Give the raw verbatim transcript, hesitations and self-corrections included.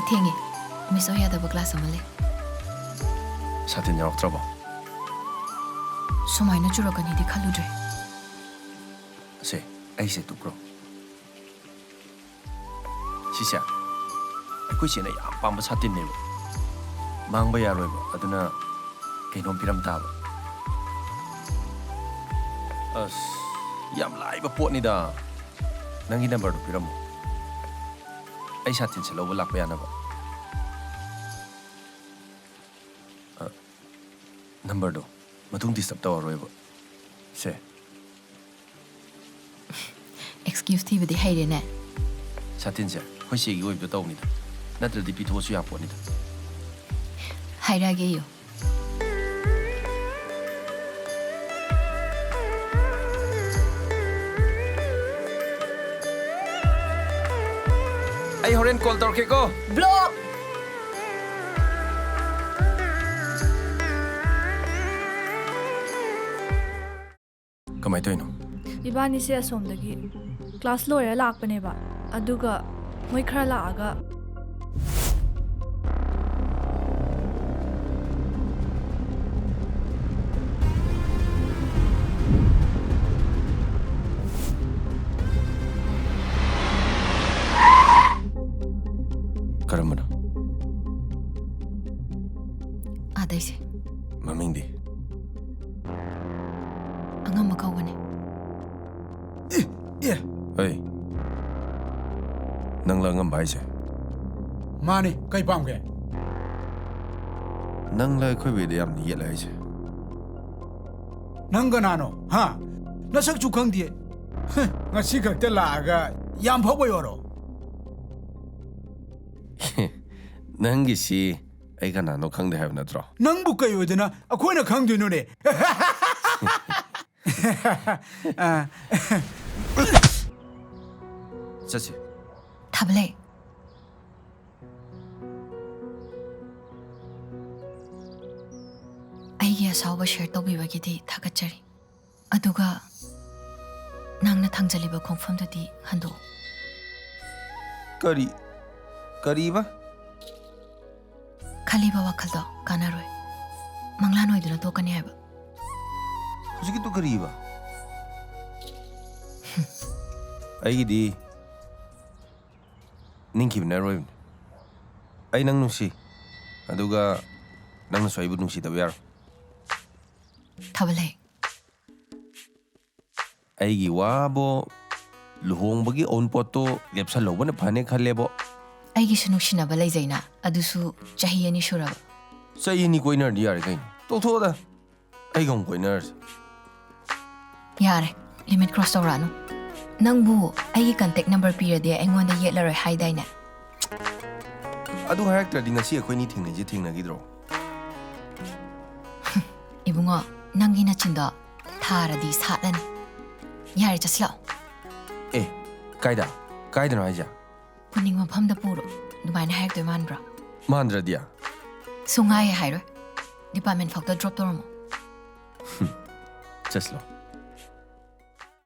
ꯊꯦꯡꯉꯦ꯫ ꯃꯤꯁ ꯑꯣꯏ ꯌꯥꯗꯕ ꯀ꯭ꯂꯥꯁ ꯑꯃ ꯂꯩ꯫ ꯁꯥꯇꯤꯟ ꯌꯥꯎꯔꯛꯇ꯭ꯔꯕꯣ? ꯁꯨꯃꯥꯏꯅ ꯆꯨꯔꯛꯀꯅꯤꯗꯤ ꯈꯜꯂꯨꯗ꯭ꯔꯦ꯫ ꯁꯦ, ꯑꯩꯁꯦ ꯇꯨꯞꯈ꯭ꯔꯣ꯫ ꯁꯤꯁꯦ ꯑꯩꯈꯣꯏ ꯆꯦꯅ ꯌꯥꯝ ꯄꯥꯝꯕ ꯁꯥꯇꯤꯟꯅꯦꯕ꯫ ꯃꯥꯡꯕ ꯌꯥꯔꯣꯏꯕ, ꯑꯗꯨꯅ ꯀꯩꯅꯣꯝ ꯄꯤꯔꯝ ꯇꯥꯕ꯫ ꯑꯁ, ꯌꯥꯝ ꯂꯥꯏꯕ ꯄꯣꯠꯅꯤꯗ꯫ ꯅꯪꯒꯤ ꯅꯝꯕꯔꯗꯨ ꯄꯤꯔꯝꯃꯣ, ꯑꯩ ꯁꯥꯇꯤꯟꯁꯦ ꯂꯧꯕ ꯂꯥꯛꯄ ꯌꯥꯅꯕ꯫ ꯑ, ꯅꯝꯕꯔꯗꯣ ꯃꯇꯨꯡ ꯗꯤꯁꯇꯔꯕ ꯇꯧꯔꯔꯣꯏꯕ꯫ ꯁꯦ꯫ ꯑꯦꯛꯁꯀ꯭ꯌꯨꯁ ꯊꯤꯕꯗꯤ ꯍꯩꯔꯦꯅꯦ꯫ ꯁꯥꯇꯤꯟꯁꯦ ꯑꯩꯈꯣꯏ ꯆꯦꯒꯤ ꯑꯣꯏꯕꯗꯣ ꯇꯧꯅꯤꯗ, ꯅꯠꯇ꯭ꯔꯗꯤ ꯄꯤꯊꯣꯛꯑꯁꯨ ꯌꯥꯄꯣꯠꯅꯤꯗ꯫ ꯍꯥꯏꯔꯛꯑꯒꯦ ꯌꯣ꯫ ꯑꯩ ꯍꯣꯔꯦꯟ ꯀꯣꯜ ꯇꯧꯔꯛꯀꯦꯀꯣ꯫ ꯕ꯭ꯂꯣꯛ! ꯀꯃꯥꯏ ꯇꯧꯔꯤꯅꯣ? ꯏꯕꯥꯅꯤꯁꯦ ꯑꯁꯣꯝꯗꯒꯤ ꯀ꯭ꯂꯥꯁ ꯂꯣꯏꯔ ꯂꯥꯛꯄꯅꯦꯕ, ꯑꯗꯨꯒ ꯃꯣꯏ ꯈꯔ ꯂꯥꯛꯑꯒ ꯀꯔꯝꯕꯅꯣ? ꯑꯥꯗꯩꯁꯦ꯫ ꯃꯃꯤꯡꯗꯤ? ꯑꯉꯝꯕ ꯀꯧꯕꯅꯦ꯫ ꯑꯦ, ꯑꯦ꯫ ꯍꯩ, ꯅꯪꯂ ꯑꯉꯝꯕ ꯍꯥꯏꯁꯦ? ꯃꯥꯅꯤ, ꯀꯩ ꯄꯥꯝꯒꯦ? ꯅꯪꯂ ꯑꯩꯈꯣꯏ ꯕꯦꯗ ꯌꯥꯝꯅ ꯌꯦꯠꯂꯦ ꯍꯥꯏꯁꯦ? ꯅꯪ ꯀꯅꯥꯅꯣ? ꯍꯥ? ꯅꯁꯛꯁꯨ ꯈꯪꯗꯦ꯫ ꯍ, ꯉꯁꯤ ꯈꯛꯇ ꯂꯥꯛꯑꯒ ꯌꯥꯝ ꯐꯥꯎꯕꯩ ꯋꯥꯔꯣ? ꯅꯪꯒꯤꯁꯤ ꯑꯩ ꯀꯅꯥꯅꯣ ꯈꯪꯗꯦ ꯍꯥꯏꯕ ꯅꯠꯇ꯭ꯔꯣ? ꯅꯪꯕꯨ ꯀꯩ ꯑꯣꯏꯗꯅ ꯑꯩꯈꯣꯏꯅ ꯈꯪꯗꯣꯏꯅꯣꯅꯦ? ꯑ, ꯆꯠꯁꯤ꯫ ꯊꯥꯕꯂꯩ, ꯑꯩꯒꯤ ꯑꯁꯥꯎꯕ ꯁꯤꯌꯔ ꯇꯧꯕꯤꯕꯒꯤꯗꯤ ꯊꯥꯒꯠꯆꯔꯤ꯫ ꯑꯗꯨꯒ ꯅꯪꯅ ꯊꯥꯡꯖꯜꯂꯤꯕ ꯈꯣꯡꯐꯝꯗꯨꯗꯤ ꯍꯟꯗꯣꯛꯎ꯫ ꯀꯔꯤ? ꯀꯔꯤꯕ? ꯈꯜꯂꯤꯕ ꯋꯥꯈꯜꯗꯣ ꯀꯥꯟꯅꯔꯣꯏ꯫ ꯃꯪꯂꯥꯟ ꯑꯣꯏꯗꯨꯅ ꯇꯣꯛꯀꯅꯤ ꯍꯥꯏꯕ꯫ ꯍꯧꯖꯤꯛꯀꯤꯗꯨ ꯀꯔꯤꯕ? ꯑꯩꯒꯤꯗꯤ ꯅꯤꯡꯈꯤꯕꯅ ꯑꯔꯣꯏꯕꯅꯤ꯫ ꯑꯩ ꯅꯪ ꯅꯨꯡꯁꯤ꯫ ꯑꯗꯨꯒ ꯅꯪꯅꯁꯨ ꯑꯩꯕꯨ ꯅꯨꯡꯁꯤꯗꯕ ꯌꯥꯔꯣꯏ꯫ ꯊꯥꯕꯜꯍꯩ꯫ ꯑꯩꯒꯤ ꯋꯥꯕꯣ, ꯂꯨꯍꯣꯡꯕꯒꯤ ꯑꯎꯟꯄꯣꯠꯇꯣ ꯂꯦꯞꯁꯜꯍꯧꯕꯅ ꯐꯅꯦ ꯈꯜꯂꯦꯕꯣ꯫ ꯑꯩꯒꯤꯁꯨ ꯅꯨꯡꯁꯤꯅꯕ ꯂꯩꯖꯩꯅ, ꯑꯗꯨꯁꯨ ꯆꯍꯤ ꯑꯅꯤ ꯁꯨꯔꯕ꯫ ꯆꯍꯤ ꯑꯅꯤ ꯀꯣꯏꯅꯔꯗꯤ ꯌꯥꯔꯦ ꯀꯩꯅꯣ꯫ ꯇꯣꯛꯊꯣꯛꯑꯣꯗ꯫ ꯑꯩꯒ ꯑꯃꯨꯛ ꯀꯣꯏꯅꯔꯁꯤ꯫ ꯌꯥꯔꯦ, limit cross ꯇꯧꯔꯛꯑꯅꯨ꯫ ꯅꯪꯕꯨ ꯑꯩꯒꯤ contact number ꯄꯤꯔꯗꯤ ꯑꯩꯉꯣꯟꯗ ꯌꯦꯠꯂꯔꯣꯏ ꯍꯥꯏꯗꯥꯏꯅꯦ? ꯑꯗꯨ ꯍꯥꯏꯔꯛꯇ꯭ꯔꯗꯤ ꯉꯁꯤ ꯑꯩꯈꯣꯏꯅꯤ ꯊꯦꯡꯅꯩꯁꯦ ꯊꯦꯡꯅꯈꯤꯗ꯭ꯔꯣ? ꯏꯕꯨꯡꯉꯣ, ꯅꯪꯒꯤ ꯅꯆꯤꯟꯗꯣ ꯊꯥꯔꯗꯤ ꯁꯥꯠꯂꯅꯤ꯫ ꯌꯥꯔꯦ, ꯆꯠꯁꯤꯜꯂꯛꯑꯣ꯫ ꯑꯦ, ꯀꯥꯏꯗ? ꯀꯥꯏꯗꯅꯣ ꯍꯥꯏꯁꯦ? ꯄꯨꯅꯤꯡ ꯃꯐꯝꯗ ꯄꯨꯔꯣ꯫ ꯑꯗꯨꯃꯥꯏꯅ ꯍꯥꯏꯔꯛꯇꯣꯏ ꯃꯥꯟꯕ꯭ꯔꯣ? ꯃꯥꯟꯗ꯭ꯔꯗꯤ? ꯁꯨꯡꯍꯥꯏ ꯍꯥꯏꯔꯣꯏ꯫ Department ꯐꯥꯎꯗ drop ꯇꯧꯔꯝꯃꯣ꯫ ꯆꯠꯁꯤꯜꯂꯣ꯫